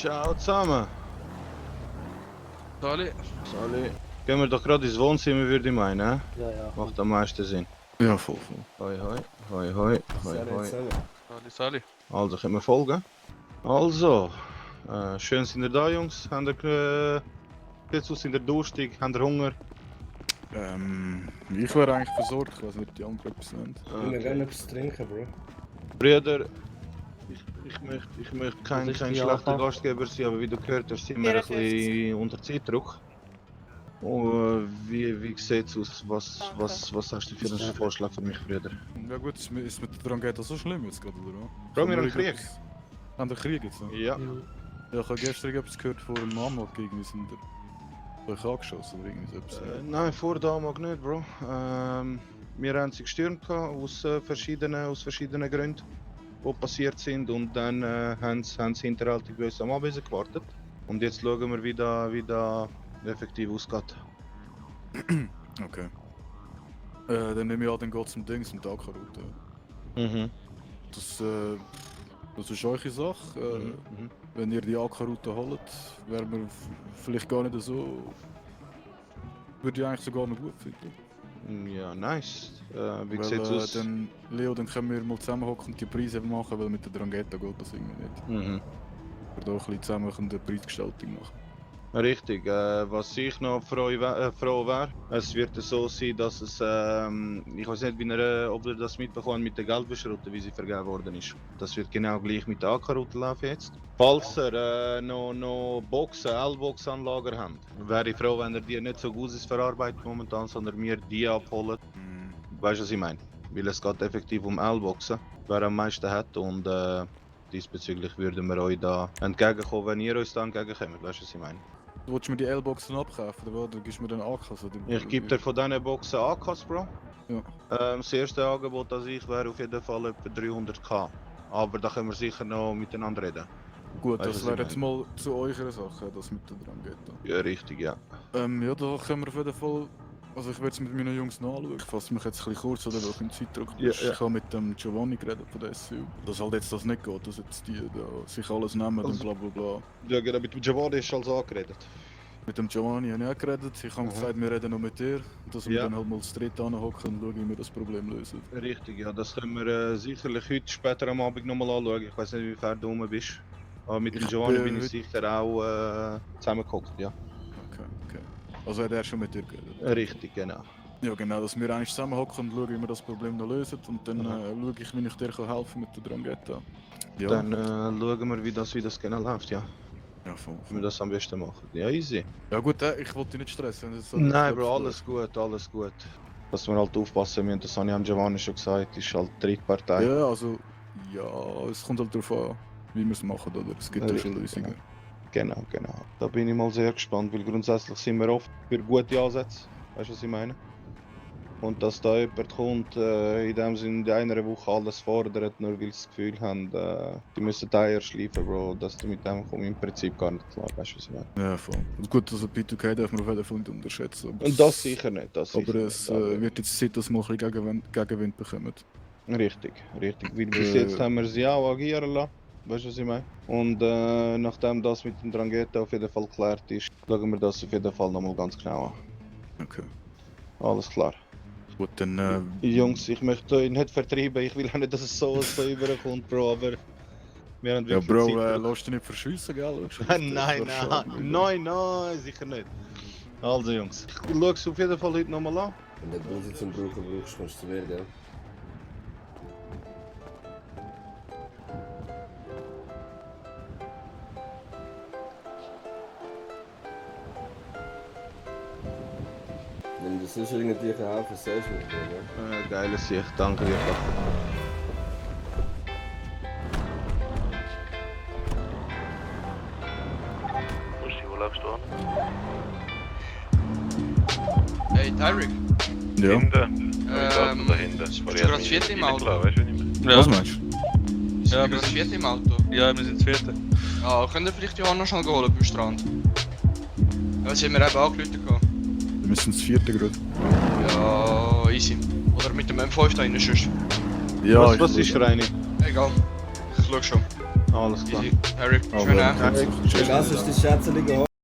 Ciao zusammen. Sali. Sali. Gehen wir doch gerade ins Wohnzimmer, würde ich meinen. Ja, ja. Macht am meisten Sinn. Ja, voll. Hoi hoi, hoi hoi, hoi Servus hoi. zusammen. Sali. Also, können wir folgen? Also, schön sind ihr da, Jungs. Habt ihr sind ihr durstig? Habt ihr Hunger? Ich wäre eigentlich versorgt, ich weiß nicht, ob die anderen etwas haben. Ich würde gerne etwas trinken, Bro. Brüder, ich möchte kein ist die schlechter Alpha? Gastgeber sein, aber wie du gehört hast, sind wir ein bisschen unter Zeitdruck. Wie sieht es aus? Was hast du für einen Vorschlag für mich, Brüder? Ja gut, ist mit der Drangheta so schlimm jetzt gerade, oder? Bro, wir haben Krieg. Haben wir Krieg jetzt? Ja. Ja, ich habe gestern etwas gehört von einem Amok, irgendwie sind euch angeschossen oder irgendwie so etwas. Nein, vor Damag nicht, Bro. Wir haben sie gestürmt aus verschiedenen Gründen, die passiert sind, und dann haben sie hinterhaltig bei uns am Abwesen gewartet. Und jetzt schauen wir, wie da effektiv ausgeht. Okay. Dann nehme ich an, dann geht es um Dings, um die AK-Route. Mhm. Das ist eure Sache. Mhm. Wenn ihr die AK-Route holt, wäre mir vielleicht gar nicht so... Würde ich eigentlich sogar noch gut finden. Ja, nice. Wie Weil, sieht's aus? Dann, Leo, dann können wir mal zusammenhocken und die Preise machen, weil mit der Drangheta geht das irgendwie nicht. Mhm. Wir da ein bisschen zusammen eine Preisgestaltung machen. Richtig, was ich noch froh wäre, es wird so sein, dass es, ich weiß nicht, ob ihr das mitbekommt mit der Geldwäschroute, wie sie vergeben worden ist. Das wird genau gleich mit der AK-Route laufen jetzt. Falls ihr noch Boxen, L-Box-Anlager habt, wäre ich froh, wenn ihr die nicht so gut verarbeitet momentan, sondern mir die abholen. Weißt du, was ich meine? Weil es geht effektiv um L-Boxen, wer am meisten hat, und diesbezüglich würden wir euch da entgegenkommen, wenn ihr uns da entgegenkommt. Weißt du, was ich meine? Du willst mir die L-Boxen abkaufen, oder gibst du mir dann AKs? Ich gebe dir von diesen Boxen AKs, Bro. Ja. Das erste Angebot, das ich wäre auf jeden Fall etwa 300k. Aber da können wir sicher noch miteinander reden. Gut, Weißt du, das was ich wäre jetzt mal zu eurer Sache, das mit der Drangheta. Ja, richtig, ja. Ja, da können wir auf jeden Fall... Also ich werde es mit meinen Jungs noch anschauen. Ich fasse mich jetzt ein bisschen kurz, oder weil ich im Zeitdruck bin. Ja. Ich habe mit dem Giovanni geredet von der SCU. Dass halt jetzt das nicht geht, dass jetzt die da sich alles nehmen und Also- bla bla bla. Ja, genau, mit dem Giovanni ist also angeredet. Mit dem Giovanni habe ich auch geredet. Ich habe Aha. gesagt, wir reden noch mit dir. Dass wir Ja. dann halt mal zu dritt anhocken und schauen, wie wir das Problem lösen. Richtig, ja, das können wir sicherlich heute später am Abend nochmal anschauen. Ich weiß nicht, wie fern du rum bist. Aber mit dem Ich Giovanni bin bin ich heute- sicher auch zusammengeguckt, ja. Okay. Also hat er schon mit dir geredet? Richtig, genau. Ja genau, dass wir eigentlich zusammenhocken und schauen, wie wir das Problem noch lösen. Und dann Aha. schaue ich, wie ich dir kann helfen mit der Drangheta. Ja, Dann schauen wir, wie das genau läuft, ja. ja voll. Wie wir das am besten machen. Ja, easy. Ja gut, ich wollte dich nicht stressen. Das Nein, Bro, alles gut, alles gut. Dass wir halt aufpassen müssen, das habe ich am Giovanni schon gesagt, ist halt Drittpartei. Ja, also, ja, es kommt halt darauf an, wie wir es machen, oder? Es gibt ja schon Richtig, Lösungen. Genau. Da bin ich mal sehr gespannt, weil grundsätzlich sind wir oft für gute Ansätze. Weißt du, was ich meine? Und dass da jemand kommt, in dem Sinne in einer Woche alles fordert, nur weil sie das Gefühl haben, die müssen die Eier schleifen, Bro, dass du mit dem kommst im Prinzip gar nicht klar, weißt du, was ich meine? Ja, voll. Und gut, also P2K darf man auf jeden Fall nicht unterschätzen. Und das sicher nicht, das sicher Aber es nicht, wird jetzt Zeit, dass wir ein bisschen Gegenwind bekommen. Richtig. Weil bis jetzt haben wir sie auch agieren lassen. Weißt du, was ich meine? Und nachdem das mit dem Drangheta auf jeden Fall geklärt ist, schauen wir das auf jeden Fall nochmal ganz genau an. Okay. Alles klar. Gut, dann... Jungs, ich möchte euch nicht vertreiben, ich will auch nicht, dass es so überkommt, Bro, aber wir haben Ja, wirklich Bro, Zeitdruck. lass dich nicht verschiessen, gell? Nein, sicher nicht. Also Jungs, ich schaue es auf jeden Fall heute nochmal an. Wenn du Busi zum Brauchen brauchst, kommst du zu mir, gell? Wenn du sonst irgendwie helfen sagst du mir, gell? Geile Sicht, danke dir. Bussi, wo läufst du an? Hey, Tyrick. Ja. Hinten. Da hinten. bist du gerade das vierte im Auto? Klar, weißt du, wie ich meine? Ja. Was meinst du? Bist du gerade das vierte im Auto? Ja, wir sind das vierte. Ja, könnt ihr vielleicht Johanna schnell holen beim Strand? Ja, sie haben mir eben angerufen gehabt. Wir müssen das vierte gerade. Ja, easy. Oder mit dem M5 da rein sonst. Ja, Was ist Reini? Egal. Ich schau schon. Alles klar. Easy. Eric, Aber schön, dann ne? kannst du- Das ist die Schätzchen geholt.